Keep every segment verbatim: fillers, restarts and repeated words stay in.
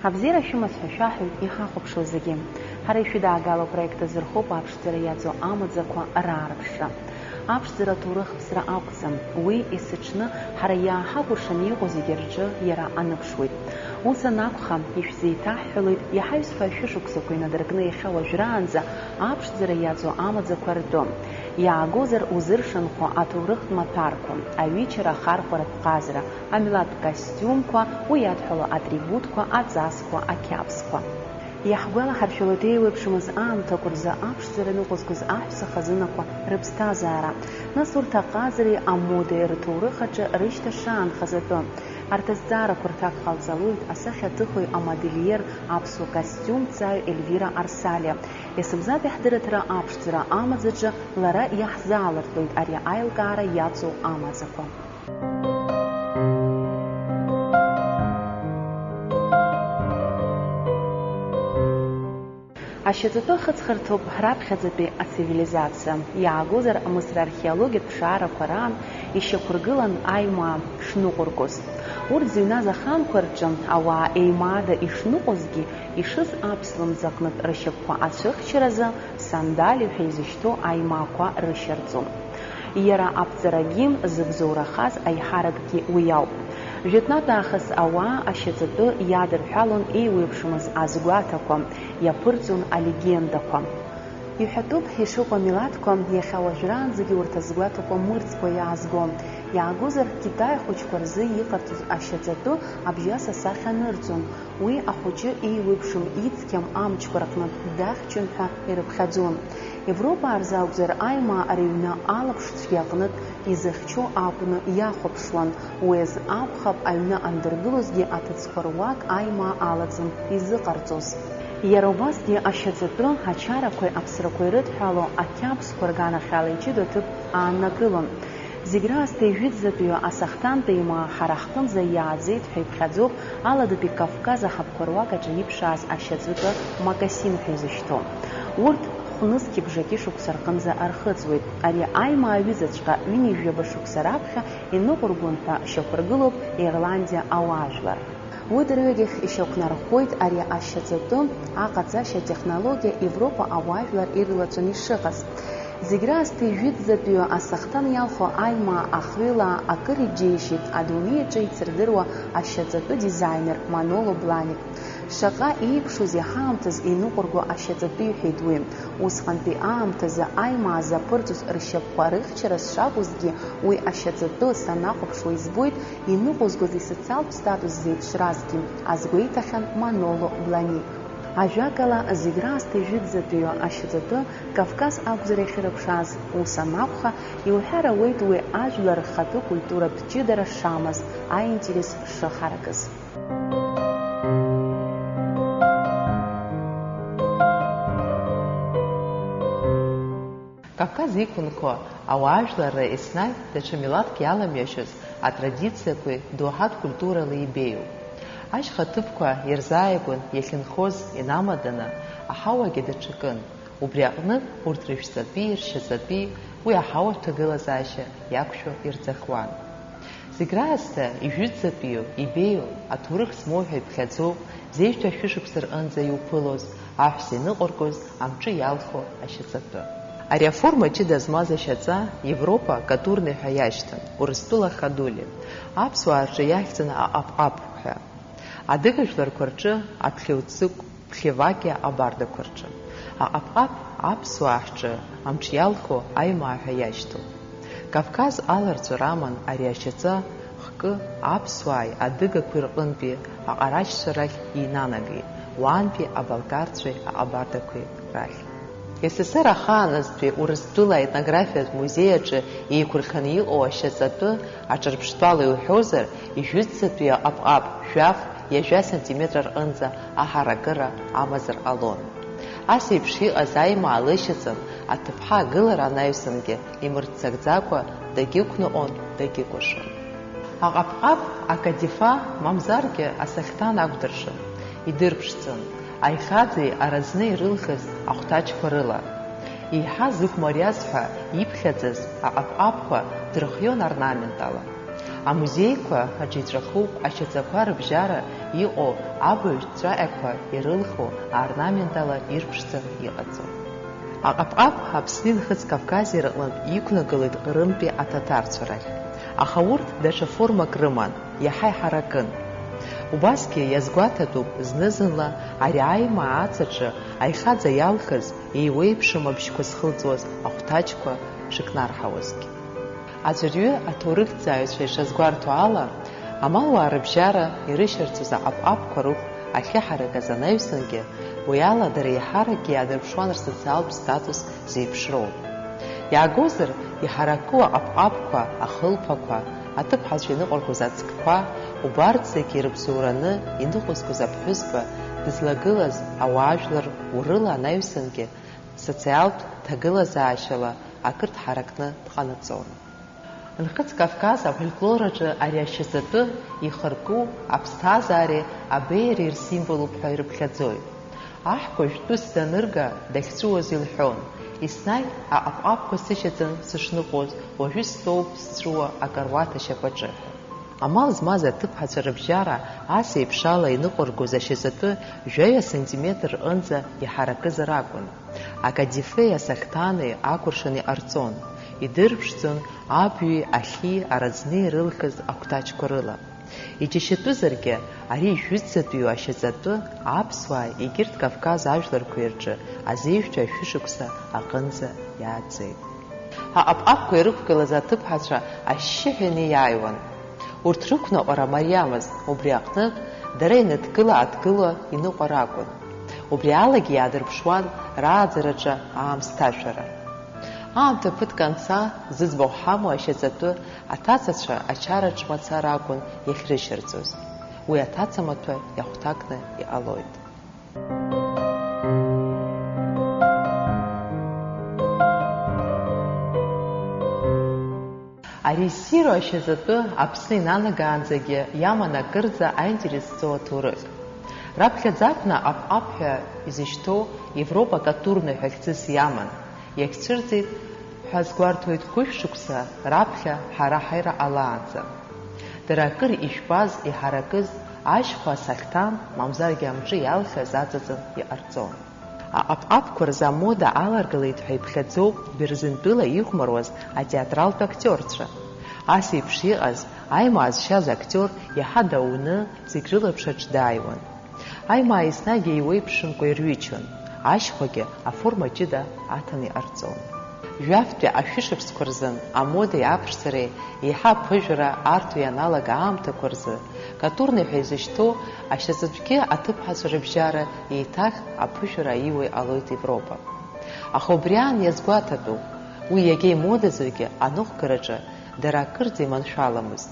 Абзиара шәымаз ҳәа шәаҳәоит иҳахәаԥшуа зегьы. Ҳара ишәыдаагало апроект азы рхоуп аԥшӡара иаҵоу амаӡақәа раарԥшра. Аԥшӡара аҭоурых ԥсра акәӡам, уи есыҽны ҳара иааҳакәыршаны иҟоу зегьы рҿы иара аныԥшуеит. Ус анакәха, ишәзеиҭаҳҳәалоит иҳаҩсуа ашәышықәсақәа инадыркны иахьа уажәраанӡа аԥшӡара иаҵоу амаӡақәа ртәы. Иаагозар узыршанхо аҭоурыхтә маҭәарқәа, аҩычара ахархәаратә ҟазара, амилаҭтә костиумқәа, уи иадҳәало атрибутқәа, аҵасқәа, ақьабзқәа. Иаҳгәалаҳаршәалоит еиуеиԥшымыз аамҭақәа рзы аԥшӡара ныҟәызгоз аҳәса хазынақәа рыԥсҭазаара. Нас урҭ аҟазареи амодеи рҭоурых аҿы рышьҭа шаанхаз атәы. Арҭ азҵаарақәа рҭак ҟалҵалоит асахьаҭыхҩы, амодельер, аԥсуа костиумҭҵааҩ Ельвира Арсалиа. Есымзатәи ҳдырраҭара аԥшӡара амаӡаҿы лара иаҳзаалыртуеит ари аилкаара иаҵоу амаӡақәа. Ашьаҵатәы ахыҵхырҭоуп раԥхьаӡатәи ацивилизациа. Иаагозар, Мысыр археологиатә ԥшаарақәа раан ишьақәыргылан аимаа шныҟәыргоз. Урҭ зыҩназ аханқәа рҿы ауаа еимаада ишныҟәозгьы, ишыз аԥслымӡ аҟнытә ршьапқәа ацәыхьчаразы сандали ҳәа изышьҭоу аимаақәа рышьарҵон. Иара аԥҵарагьы, зыбзоурахаз аиҳаракгьы уи ауп. Жәытәнатә аахыс ауаа ашьаҵатәы иадырҳәалон еиуеиԥшымыз азгәаҭақәа, иаԥырҵон алегендақәа. Иҳәатәуп, ишыҟоу амилаҭқәа иахьа уажәраанӡагьы урҭ азгәаҭақәа мырӡкәа иаазго. Иаагозар, Китай ахәыҷқәа рзы иҟарҵоз ашьаҵатәы абжьас асахьа анырҵон. Уи ахәыҷы еиуеиԥшым ицқьам амчқәа рҟнытә дахьчон ҳәа ирыԥхьаӡон. Европаа рзы акәзар, аимаа рыҩны алаԥшцәгьа аҟнытә изыхьчо акәны иахәаԥшуан. Уи азы акәхап, аҩны андыргылозгьы аҭыӡқәа руак аимаа алаӡам изыҟарҵоз. Иара убасгьы ашьаҵатәы, ачарақәеи аԥсрақәеи рыдҳәалоу ақьабзқәа рганахьала иҷыдоу аҭыԥ ааннакылон. Зегь раасҭа ижәытәӡатәиу асахҭантә еимаа ҳара ҳҟынӡа иааӡеит ҳәа иԥхьаӡоуп Аладатәи Кавказ аҳаԥқәа руак аҿы иԥшааз ашьаҵатәы макасин ҳәа изышьҭоу. Урҭ хәнызқьи бжаки шықәса рҟынӡа архыҵуеит. Ари аимаа аҩызаҵәҟьа ҩынҩажәаба шықәса раԥхьа иныҟәыргон ҳәа шьақәыргылоуп Ирландиа ауаажәлар. Уи дырҩегьых ишьақәнархоит ари ашьаҵатәы аҟаҵашьа атехнологиа Европа ауаажәлар ирылацәаны ишыҟаз. Зегь раасҭа ижәытәӡатәиу асахҭан иалху аимаа ахҩыла акыр иџьеишьеит адунеи аҿы ицырдыруа ашьаҵатәы дизайнер Маноло Бланик. Шаҟа еиԥшузеи ҳаамҭазы иныҟәырго ашьаҵатәы, иҳәеит уи. Усҟантәи аамҭазы аимаа заԥырҵоз ршьапқәа рыхьчара сшакәызгьы, уи ашьаҵатәы санахәаԥшуа избоит, иныҟәызгоз исоциалтә статус зеиԥшразгьы, азгәеиҭахьан Маноло Бланик. Ажәакала, зегь раасҭа ижәытәӡатәиу ашьаҵатәы Кавказ акәзар иахьырыԥшааз, ус анакәха, иуҳәар ауеит уи ажәлар рхатәы культуратә ҷыдара шамаз, аинтерес шыҳаракыз. Кавказ иқәынхо ауаажәларра еснагь даҽа милаҭк иаламҩашьоз атрадициақәеи доуҳатә культурала ибеиоуп. Ашьха ҭыԥқәа ирзааигәан иахьынхоз инамаданы, аҳауагьы даҽакын. Убри аҟны урҭ рышәҵатәи, ршьаҵатәи уи аҳауа ҭагылазаашьа иақәшәо ирӡахуан. Зегь раасҭа ижәытәӡатәиу, ибеиоу, аҭоурых змоу ҳәа иԥхьаӡоуп, зеижәтәи ашәышықәса рҟынӡа иуԥылоз, аҳәса иныҟәыргоз, амҿы иалху ашьаҵатәы. Ари аформа ҷыда змаз ашьаҵа Европа катурни ҳәа иашьҭан, Урыстәыла хадули, аԥсуаа рҿы иахьӡын аҟапҟап ҳәа. Адыга жәларқәа рҿы аԥхьаҩцыкә, Ԥхьевакиа абардақәа рҿы. Аҟапҟап аԥсуаа ҳҿы амҿы иалху аимаа ҳәа иашьҭоуп. Кавказ аларҵәара аман ари ашьаҵа хкы аԥсуааи адыгақәеи рҟынтәи аҟарачцәа рахь инанагеит, уаантәи абалкарцәеи аҟабардақәеи рахь. С С С Р ахааназтәи Урыстәыла аетнографиатә музеи аҿы еиқәырханы иҟоу ашьаҵатәы, аҿырԥштәала иуҳәозар, ижәытәӡатәи аҟапҟап жәаф ҩажәа сантиметр рҟынӡа аҳаракыра амазар ҟалон. Ас еиԥш иҟаз аимаа лышьаҵан, аҭыԥҳа агылара анаҩсангьы имырццакӡакәа дагьықәныҟәон, дагьыкәашон. Аҟапҟап акадифа, мамзаргьы асахьҭан акәдыршан, идырԥшӡон, аихаӡеи араӡнеи ирылхыз ахәҭаҷқәа рыла. Еиҳа зыхә мариаз ҳәа иԥхьаӡаз аҟапҟапқәа дырхион орнаментала. Амузеиқәа аҿы иҵәахуп ашьаҵақәа рыбжьара иҟоу абаҩ ҵәаҟьақәа ирылху, аорнаментала ирԥшӡаны иҟаҵоу. Аҟапҟап Аԥсни Нхыҵ Кавкази рҟынтә иқәнагалоит Ҟрымтәи аҭаҭарцәа рахь, аха урҭ даҽа формак рыман, иаҳа иҳаракын. Убасгьы иазгәаҭатәуп зны-зынла ари аимаа ацаҿы аихаӡа иалхыз, еиуеиԥшым абжьқәа зхылҵуаз ахәҭаҷқәа шыкнарҳауазгьы. Аӡәырҩы аҭоурыхҭҵааҩцәа ишазгәарҭо ала, амалуаа рыбжьара ирышьарҵоз аҟапҟапқәа рыхә ахьыҳаракыз анаҩсангьы, уи ала дара еиҳаракгьы иаадырԥшуан рсоциалтә статус зеиԥшроу. Иаагозар, иҳаракыу аҟапҟапқәа, ахылԥақәа, аҭыԥҳацәа иныҟәаргоз ацгқәа, убарҭ зегьы ирыбзоураны иныҟәызгоз аԥҳәызба дызлагылаз ауаажәлар урыла анаҩсангьы социалтә ҭагылазаашьала акыр дҳаракны дҟанаҵон. Нхыҵ Кавказ афольклор аҿы ари ашьаҵатәы ихырку аԥсҭазаареи абеиареи рсимволуп ҳәа ирыԥхьаӡоит. Аҳкәажә тәыс данырга дахьҵәыуоз илҳәон, еснагь аҟапҟапқәа сышьаҵан сышныҟәоз, уажәы стәоуп сҵәыуа акаруаҭ ашьапаҿы ҳәа. Амал змаз аҭыԥҳацәа рыбжьара ас еиԥш ала иныҟәыргоз ашьаҵатәы жәаҩа сантиметр рҟынӡа иҳаракызар акәын. Акадифеи асахҭани акәыршан иҟарҵон, идырԥшӡон абҩеи ахьи араӡны ирылхыз ахәҭаҷқәа рыла. Иџьашьатәызаргьы, ари жәытәӡатәиу ашьаҵатәы аԥсуаа егьырҭ Кавказ ажәларқәеи рҿы азеижәтәи ашәышықәса аҟынӡа иааӡеит. Аҟапҟапқәа ирықәгылаз аҭыԥҳацәа ашьшьыҳәа инеиааиуан. Урҭ рықәныҟәара мариамызт, убри аҟнытә, дара иныдкыла-ааҭгыло иныҟәара акәын. Убри алагьы иаадырԥшуан рааӡараҿы аамсҭашәара. Аамҭа ԥыҭк анца, зыӡбахә ҳамоу ашьаҵатәы аҭацацәа ачараҿ мацара акәын иахьрышьарҵоз. Уи аҭаца маҭәа иахәҭакны иҟалоит. Ари ссиру ашьаҵатәы Аԥсны инанагаанӡагьы иаман акырӡа аинтерес зҵоу аҭоурых. Раԥхьаӡа акәны аҟапҟап ҳәа изышьҭоу Европа Катурна ҳәа хьӡыс иаман, иагьцәырҵит ҳәа азгәарҭоит хәышә шықәса раԥхьа ҳара ҳаира ҟалаанӡа. Дара акыр ишәпаз, иҳаракыз, ашьхәа асахьҭан, мамзаргьы амҿы иалхыз аҵаҵан иҟарҵон. Аҟапҟапқәа рзы амода аларгалеит ҳәа иԥхьаӡоуп Бырзентәыла ихәмаруаз атеатралтә актиорцәа. Ас еиԥш иҟаз, аимаа зшьаз актиор иаҳа дауны, зегь рылаԥш аҿы дааиуан. Аимаа еснагь еиуеиԥшымкәа ирҩычон, ашьхәагьы аформа ҷыда аҭаны иҟарҵон. Жәафтәи ашәышықәсқәа рзын амодеи аԥшӡареи еиҳа аԥыжәара арту ианалага аамҭақәа рзы, Катурни ҳәа изышьҭоу ашьаҵатәгьы аҭыԥҳацәа рыбжьара еиҭах аԥыжәара аиуа иҟалоит Европа. Аха убри аан иазгәаҭатәуп, уи иагьа имодазаргьы аныҟәгараҿы дара акырӡа иманшәаламызт.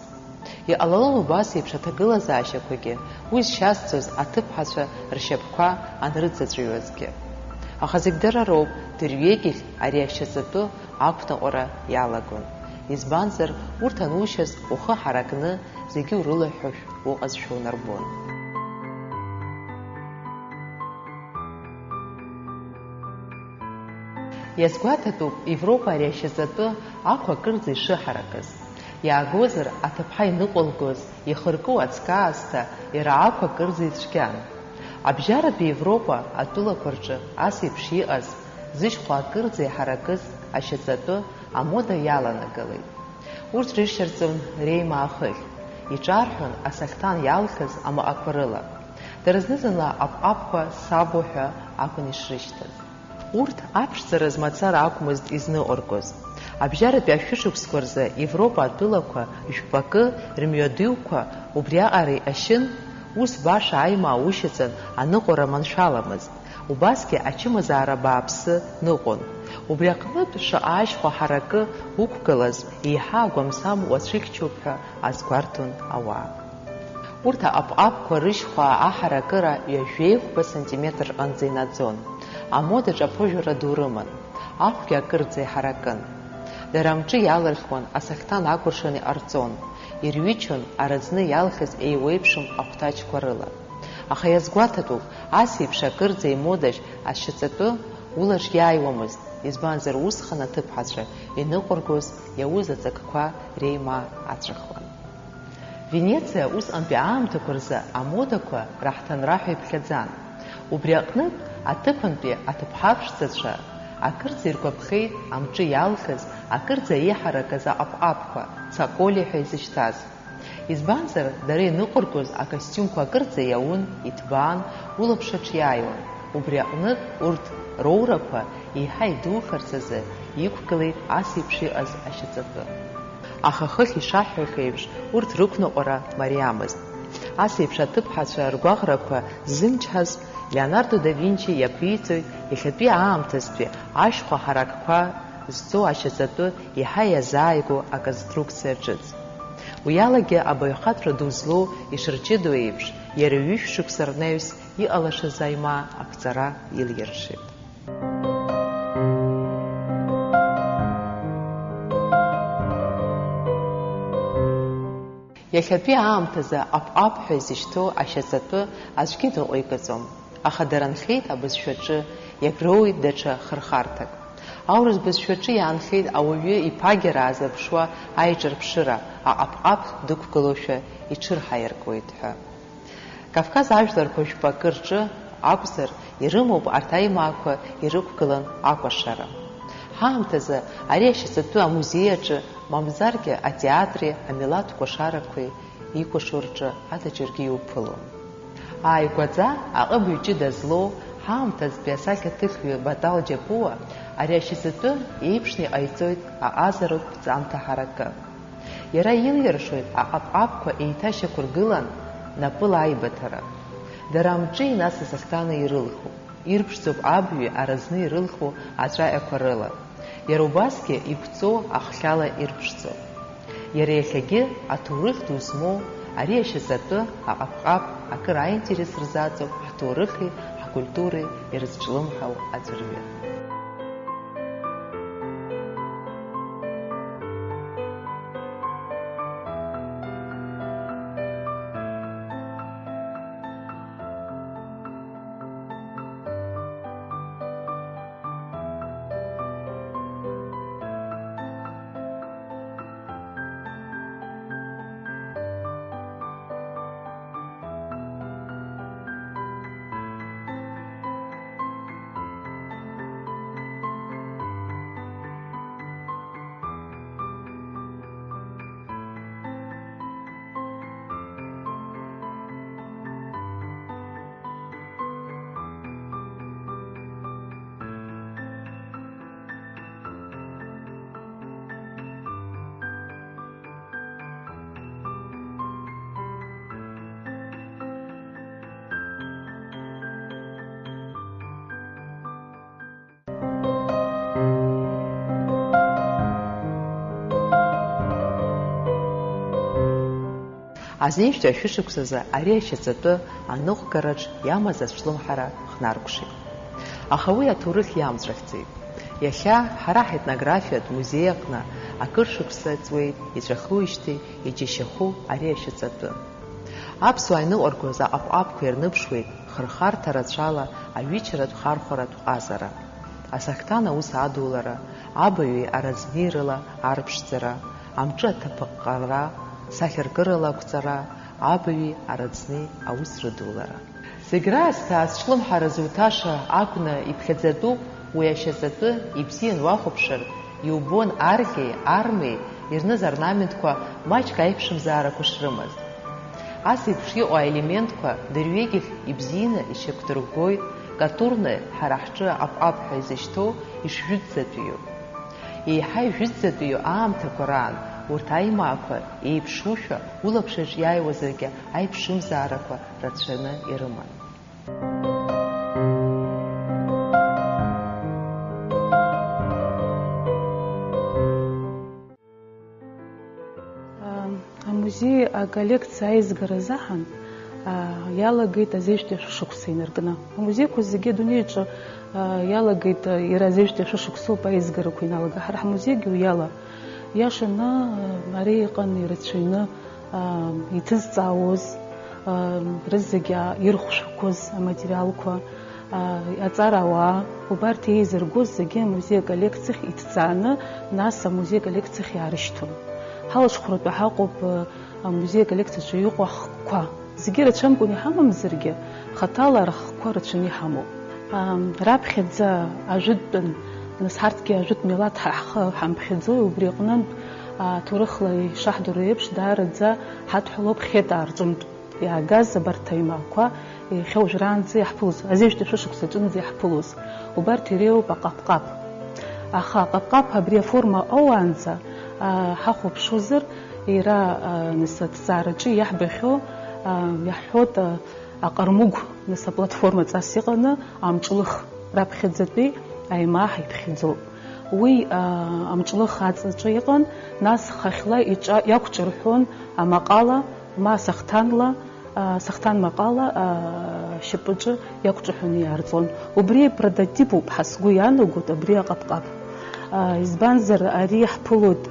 Иҟалалон убас еиԥш аҭагылазаашьақәагьы, уи зшьазҵоз аҭыԥҳацәа ршьапқәа анрыҵаҵәиуазгьы. Аха зегь дара роуп, дырҩегьых ари ашьаҵатәы ақәныҟәара иалагон. Избанзар, урҭ анушьаз, ухы ҳаракны, зегьы урылыҳәҳәошәа уҟазшәа унарбон. Иазгәаҭатәуп Европа ари ашьаҵатәы ақәа кырӡа ишыҳаракыз. Иаагозар, аҭыԥҳа иныҟәылгоз, ихырку ацкы аасҭа иара ақәа кырӡа ицәгьан. Абжьаратәи Европа атәылақәа рҿы ас еиԥш иҟаз, зышьхәа акырӡа иҳаракыз ашьаҵатәы амода иаланагалеит. Урҭ рышьарҵон реимаа хыхь, иҿарҳәон асахьҭан иалхыз амаҟақәа рыла. Дара зны-зынла аҟәҟәақәа сабо ҳәа акәын ишрышьҭаз. Урҭ аԥшӡара змацара акәмызт изныҟәыргоз. Абжьаратәи ашәышықәсқәа рзы Европа атәылақәа жәпакы рымҩадуқәа убриаҟара иҟьашьын, ус баша аимаа ушьаҵан аныҟәара маншәаламызт. Убасгьы ачымазаара бааԥсы ныҟәон. Убри аҟнытә шаҟа ашьхәа ҳаракы уқәгылаз, еиҳа агәамсам уацәыхьчоуп ҳәа азгәарҭон ауаа. Урҭ аҟапҟапқәа рышьхәа аҳаракыра ҩажәеихәба сантиметр рҟынӡа инаӡон. Амодаҿ аԥыжәара ду рыман. Ахәгьы акырӡа иҳаракын. Дара амҿы иалырхуан, асахьҭан акәыршан иҟарҵон, ирҩычон араӡны иалхыз еиуеиԥшым ахәҭаҷқәа рыла. Аха иазгәаҭатәуп, ас еиԥш акырӡа имодажь ашьаҵатәы улаҿ иааиуамызт, избанзар, усҟан аҭыԥҳацәа иныҟәыргоз иауз аҵакқәа реимаа ацәахуан. Венециа усҟантәи аамҭақәа рзы амодақәа раҳҭынра ҳәа иԥхьаӡан. Убри аҟнытә, аҭыԥантәи аҭыԥҳа ԥшӡацәа акырӡа иргәаԥхеит амҿы иалхыз, акырӡа иҳаракыз аҟапҟапқәа, цаколи ҳәа изышьҭаз. Избанзар, дара иныҟәыргоз акостиумқәа акырӡа иаун, иҭбаан, улаԥш аҿиааиуан. Убри аҟнытә, урҭ роурақәа еиҳа идухарц азы иқәгылеит ас еиԥш иҟаз ашьаҵатәы. Аха хыхь ишаҳҳәахьоу еиԥш, урҭ рықәныҟәара мариамызт. Ас еиԥш аҭыԥҳацәа ргәаҟрақәа ззымчҳаз Леонардо да Винчи иақәиҵоит иахьатәи аамҭазтәи ашьхәа ҳаракқәа зҵоу ашьаҵатәы еиҳа иазааигәоу аконструкциа ҿыц. Уи алагьы абаҩхатәра ду злоу ишырҷыдоу еиԥш, иара ҩышә шықәса рнаҩс иҟалашаз аимаа ақәҵара илиршеит. Иахьатәи аамҭазы ҟап-ҟап ҳәа изышьҭоу ашьаҵатәы аӡәгьы дыҟаигаӡом, аха дара нхеит абызшәаҿы, иагроуеит даҽа хырхарҭак. Аурыс бызшәаҿы иаанхеит ауаҩы иԥагьара аазырԥшуа аиҿырԥшыра, аҟап-ҟап дықәгылошәа иҽырҳаиркуеит ҳәа. Кавказ ажәларқәа жәпакы рҿы акәзар, ирымоуп арҭ аимаақәа ирықәгылан акәашара. Ҳаамҭазы ари ашьаҵатәы амузеи аҿы, мамзаргьы атеатри амилаҭ кәашарақәеи икәашо рҿы ада џьаргьы иуԥылом. Ааигәаӡа аҟыбаҩ ҷыда злоу ҳаамҭазтәи асахьаҭыхҩы Батал Џьапуа ари ашьаҵатәы еиԥшны иҟаиҵоит аҟазаратә ҵамҭа ҳаракы. Иара илиршоит аҟап-ҟапқәа еиҭашьақәыргылан, напыла аибыҭара. Дара амҿи нас асахьҭани ирылху, ирԥшӡоуп абаҩи аразни ирылху аҵәаҟьақәа рыла. Иара убасгьы иқәҵоу аххьала ирԥшӡоуп. Иара иахьагьы аҭоурых ду змоу ари ашьаҵатәы аҟап-ҟап акыр аинтерес рзаҵоуп ҳҭоурыхи ҳкультуреи ирызҿлымҳау аӡәырҩы. Азнеижәтәи ашәышықәсазы ари ашьаҵатәы аныҟәгараҿ иамаз ацәлымҳара хнаркәшеит. Аха уи аҭоурых иамҵәахӡеит. Иахьа ҳара ҳетнографиатә музеи аҟны акыр шықәса ҵуеит иҵәахуижьҭеи иџьашьахәу ари ашьаҵатәы. Аԥсуаа иныҟәаргоз аҟапҟапқәа ирныԥшуеит хырхарҭа рацәала аҩычаратә-хархәаратә ҟазара, асахьҭан аус адулара, абаҩи араӡни рыла арԥшӡара, амҿы аҭыԥ аҟҟара, сахьаркырала ақәҵара, абаҩи араӡни аус рыдулара. Зегь раасҭа азҿлымҳара зуҭаша акәны иԥхьаӡатәуп уи ашьаҵатәы, ибзиан уахәаԥшыр, иубон аргьеи армеи ирныз орнаментқәа маҷк аиԥшымзаарақәа шрымаз. Ас еиԥш иҟоу аелементқәа дырҩегьых ибзианы ишьақәдырӷәӷәоит Катурны ҳара ҳҿы аҟәҟәаԥҳәа изышьҭоу ишжәытәӡатәиу. Еиҳа ижәытәӡатәиу аамҭақәа раан урҭ аимаақәа еиԥшушәа улаԥш аҿ иааиуазаргьы аиԥшымзаарақәа рацәаны ирыман. Амузеи аколлекциа аизгара азыҳәан, а, иалагеит азеижәтәи ашәышықәса инаркны. Амузеиқәа зегьы адунеиаҿы, а, иалагеит, а, иара азеижәтәи ашәышықәсоуп аизгарақәа иналага. Ҳара ҳмузеигьы уи ала. Иашаны, а, ари иҟан ирацәаҩны, а, иҭызҵаауаз, а, рызегьы ирхәшәқәаз аматериалқәа, а, аҵарауаа, убарҭ еизыргоз зегьы амузеи аколлекциахь иҭҵааны, нас амузеи аколлекциахь иаарышьҭуан. Ҳалашьхәратәы ҳаҟоуп, э, амузеи аколлекциаҿы иҟоу ҳхқәа. Зегьы рацәамкәан иҳамамзаргьы, хаҭала рхқәа рацәаны иҳамоуп. Ам, раԥхьаӡа ажәытәтәын, нас ҳарҭгьы ажәытә милаҭ ҳа-, ҳхы ҳамԥхьаӡои, убри аҟнынтә, а, ҭоурыхла ишаҳдыруа еиԥш, даараӡа ҳадҳәалоуп Хетаа рҿынтә иаагаз абарҭ аимаақәа, иахьа уажәраанӡа иаҳԥылоз, азеижәтәи шәышықәса аҿынӡа иаҳԥылоз, убарҭ иреиуоуп аҟапҟап. Аха аҟапҟап абри аформа ауаанӡа, а, ҳахәаԥшуазар, иара, а, нас аҭҵаараҿы иаҳбахьоу, а, иаҳҳәоит, а, аҟармыгә, нас аплатформа ҵас иҟаны амҿлых раԥхьаӡатәи аимаа ҳаиԥхьаӡоуп. Уи, а, амҿлых аҵаҿы иҟан, нас хахьла иҿа-, иақәҿырҳәон амаҟала, ма асахҭанла, а, сахҭан маҟала, а, шьапаҿы иақәҿаҳәаны иаарҵон. Убри прототипуп ҳәа сгәы иаанагоит абри аҟапҟап. А, избанзар, ари иаҳԥылоит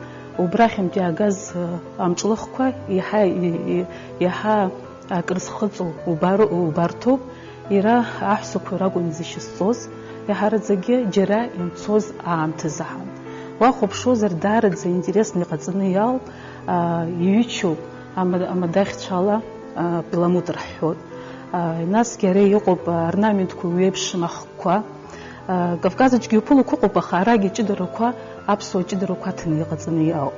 убрахьынтә иаагаз, а, амҿлыхқәа иаҳа, и-, и-, иаҳа акрызхыҵуа убар-, убарҭоуп. Иара аҳәсақәа ракәын изышьсҵоз, иаҳараӡакгьы џьара имцоз аамҭазы ҳан. Уахәаԥшуазар, даараӡа интересны иҟаҵаны иалт, а, иҩычоуп ама-, амадаӷьцәала, а, перламутр ҳҳәоит. А, насгьы ара иҟоуп, а, орнаментқәа уи еиԥшым ахкқәа. А, Кавказ аҿгьы иуԥыло қәыҟоуп, аха арагь аҷыдарақәа, аԥсуа ҷыдарақәа аҭаны иҟаҵаны иаауп.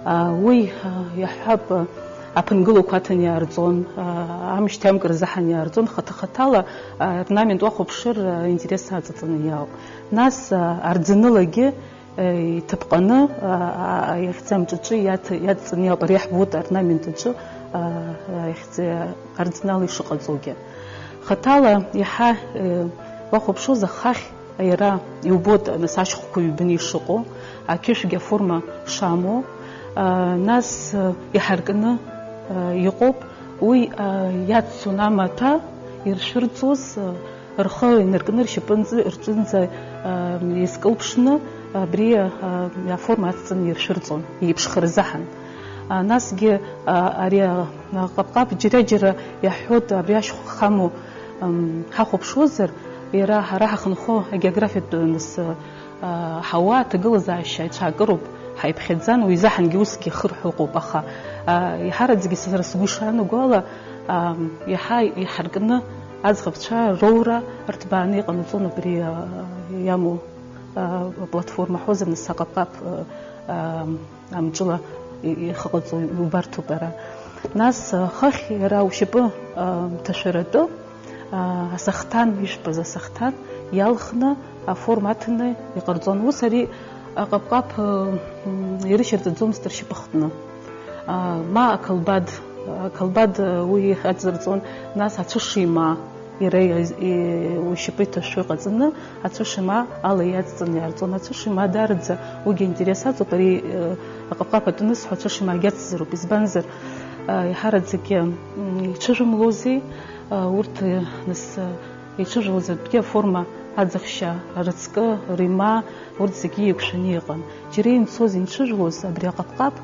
А, уи, а, иаҳҳәап, а, аԥынгылақәа аҭаны иаарҵон, а, амшьҭеимкра азыҳәан иаарҵон, хаҭа-хаҭала, а, орнамент уахәаԥшыр, а, интерес аҵаҵаны иаауп. Нас, а, арӡанылагьы, а, иҭаԥҟаны, а, а, иахьӡ амҿаҿы иаҭ-, иадҵаны иаауп, ари иаҳбоит орнамент аҿы, а, а, иахьӡ-, арӡынала ишыҟаҵогьы. Хаҭала иаҳа, э, уахәаԥшуаз ахахь иара иубоит, нас ашьхәқәа ҩбаны ишыҟоу, ақьышәгьы аформа шамоу, а, нас, э, иҳаркны, э, иҟоуп. Уи, а, иаццон амаҭәа иршәырҵоз, э, рхы инаркны ршьапынӡа, рҿынӡа, а, изкылԥшны абри, а, аформа ацҵаны иршәырҵон, еиԥшхар азыҳәан. А, насгьы, а, ари, а, ҟапҟап џьара-џьара иаҳҳәоит, абри ашьхәа хаму, ам, ҳахәаԥшуазар, иара ҳара ҳахынҳәы агеографиатә, нас, а, ҳауа аҭагылазаашьа ицәаакыроуп, ҳаиԥхьаӡан, уи изаҳангьы усгьы хырҳәа ыҟоуп, аха, а, иҳараӡагьы сара сгәы ишаанаго ала, ам, иаҳа иҳаркны аӡӷабцәа роура рҭбааны иҟанаҵон абри, а, иамоу, а, аплатформа ҳәозар, нас аҟапҟап, а, а, амҿыла и-, ихыҟаҵо убарҭоуп ара. Нас, а, хыхь иара ушьапы, а, ҭашәаратәы, а, асахҭан, ижәпаз асахҭан иалхны аформа аҭаны иҟарҵон. Ус ари аҟапҟап, а, м, ирышьарҵаӡомызт ршьапыхтны. А, ма ақалбад, ақалбад, а, уи аҵарҵон, нас ацәышима, иара и-, и-, ушьапы иҭашәо иҟаҵаны, ацәышима ала иадҵаны иаарҵон. Ацәышима даараӡа уигьы интерес аҵоуп, ари, э, аҟапҟап атәы анысҳәо, ацәышимагьы ацзароуп. Избанзар, э, иҳараӡакгьы, м, ицәыжәымлозеи, э, урҭ, э, нас, э, ицәыжәлоз атәгьы аформа аӡахшьа, рыҵкы, рима, урҭ зегьы еиқәшәаны иҟан. Џьара инцоз, инцәыжәлоз абри аҟапҟап,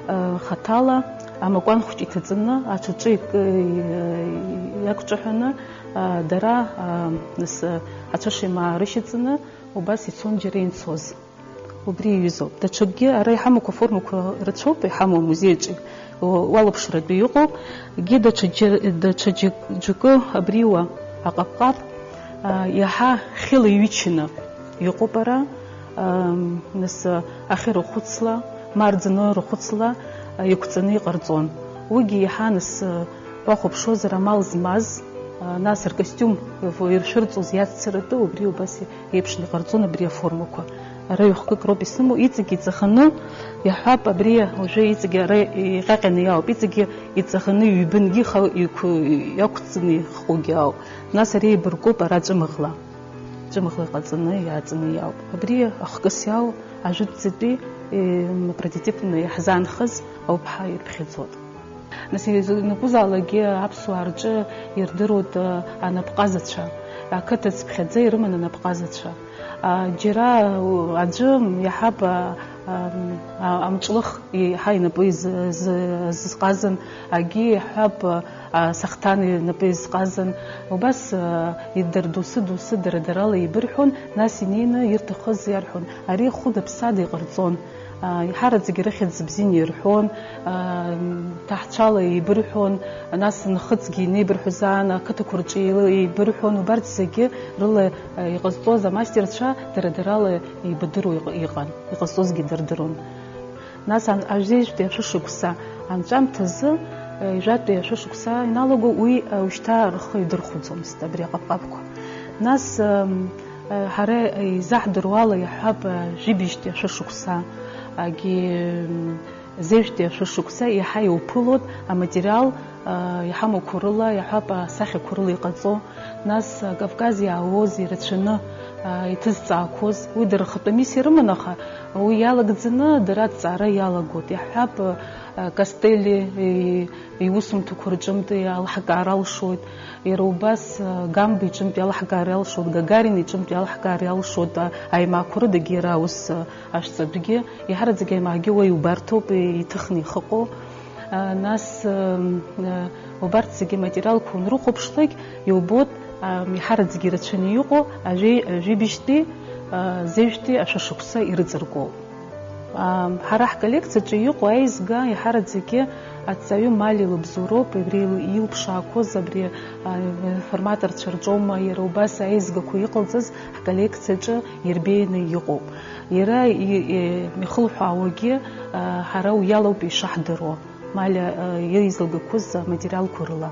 э, хаҭала амакәан хәҷы иҭаҵаны, аҽаҿы ик-, э, иақәҿаҳәаны, а, дара, а, нас, а, ацәышимаа рышьаҵаны, убас ицон џьара инцоз. Убри иҩызоуп. Даҽакгьы ара иҳамақәа формақәа рацәоуп, иҳамоу амузеи аҿы у-, уалаԥшратәы иҟоуп. Егьи даҽа џьа-, даҽа џьа-, џьакы абриуа аҟапҟап, а, иаҳа хьыла иҩычаны иҟоуп ара, а, нас, а, ахьы рахәыцла, ма арӡынала рахәыцла, а, иқәҵаны иҟарҵон. Уигьы иаҳа нас, а, уахәаԥшуазар амал змаз, а, нас ркостиум иршәырҵоз иаццаратәы убри убас еиԥшны иҟарҵон абри аформақәа. Ара ҩ-хкык роуп исымоу, иҵегь иҵаханы, иаҳҳәап, абри уажәы иҵегь ара иҟьаҟьаны иаауп, иҵегь иҵаханы ҩбангьы иха-, иқә-, иақәҵаны ихҟәгьы аауп. Нас ари еибаркуп ара ҵәымӷла. Ҵәымӷла иҟаҵаны иааҵаны иаауп. Абри ахкыс иаау ажәытәӡатәи, е, прототипны иаҳзаанхаз ауп ҳәа ирԥхьаӡоит. Нас изакәызаалакгьы аԥсуаа рҿы ирдыруеит, э, анапҟазацәа, ақыҭа цыԥхьаӡа ирыман анапҟазацәа. А, џьара, у, аӡәы иаҳаб, а, ам, а, амҿлых иаҳа инапы из-, з-, зызҟазан, агьи иаҳҳәап, а, асахҭан инапы изҟазан. Убас, а, идыр-, доусы-доусы дара-дарала еибырҳәон, нас инеины ирҭахыз иарҳәон. Ари хәыда-ԥсада иҟарҵон. Еиҳараӡак ирыхьӡ бзианы ирҳәон, ҭаҳцәала еибырҳәон, нас нхыҵгьы инеибырҳәоз аан ақыҭақәа рҿы еилы-, еибырҳәон, убарҭ зегьы рыла иҟазҵоз амастерцәа дара-дарала еибадыруа иҟ-, иҟан, иҟазҵозгьы дырдыруан. Нас ан-, ажәеижәтәи ашәышықәса анҵәамҭазы, ҩажәатәи ашәышықәса иналаго уи, ушьҭа рхы идырхәаӡомызт абри аҟапҟапқәа. Нас, м, ҳара изаҳдыруа ала иаҳҳәап, жәибжьтәи ашәышықәса, агьи, м, зежәтәи ашәышықәса иаҳа иуԥылоит аматериал, а, иҳамақәоу рыла, иаҳҳәап, асахьақәа рыла иҟаҵо. Нас, а, Кавказ иаауаз ирацәаны, а, иҭызҵаақәоз, уи дара рхатә комиссиа рыман, аха уи иалагӡаны дара аҭҵаара иалагоит. Иаҳҳәап, а, Костелли, и-, иусумҭақәа рҿынтә алҳкаара алшоит. Иара убас, а, Гамба иҿынтә иалҳкаара алшоит, Гагарин иҿынтә иалҳкаара алшоит, а, аимаақәа рыдагьы иара аус, а, ашәҵатәгьы, еиҳараӡак аимаақәагьы уа иубарҭоуп, иҭыхны ихыҟоу. А, нас, м, а, убарҭ зегьы аматериалқәа унрыхәаԥшлак, иубоит, а, еиҳараӡак ирацәаны иҟоу ажәеи-, ажәибжьтәи, а, зежәтәи ашәышықәса ирыҵаркуоуп. Ам, ҳара ҳколлекциаҿы иҟоу аизга иаҳараӡакгьы аҵаҩы Мали лыбзоуроуп, абри ил-, илԥшаақәоз абри, а, реформаторцәа рҿоума, иара убас аизгақәа иҟалҵаз ҳколлекциаҿы ирбеианы иҟоуп. Иара и-, и-, ихылҳәаауагьы, а, ҳара уи алоуп ишаҳдыруа, Мали, а, илзылгақәоз аматериалқәа рыла.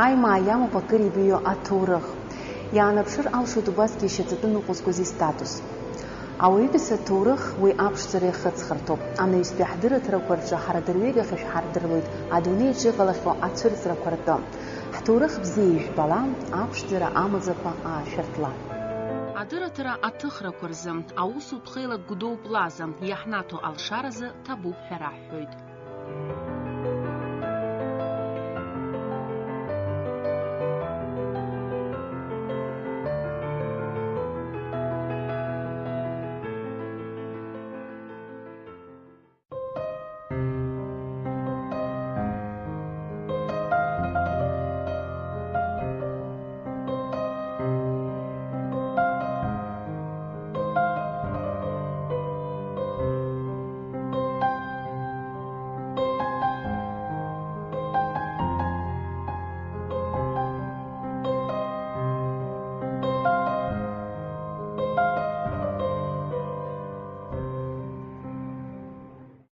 Аимаа иамоуп акыр ибеиоу аҭоурых. Иаанаԥшыр алшоит убасгьы ишьаҵатәы ныҟәызгоз истатус. Ауаҩытәыҩса аҭоурых уи аԥшӡара иахыҵхырҭоуп. Анаҩстәи ҳдырраҭарақәа рҿы ҳара дырҩегьых ишәҳардыруеит адунеи аҿы иҟалахьоу ацәырҵрақәа ртәы. Ҳҭоурых бзиа ижәбала, аԥшӡара амаӡақәа аашәыртла. Адырраҭара аҭыхрақәа рзы, аусутә хеилак Гәдоу Плаза иаҳнаҭо алшаразы ҭабуп ҳәа раҳҳәоит.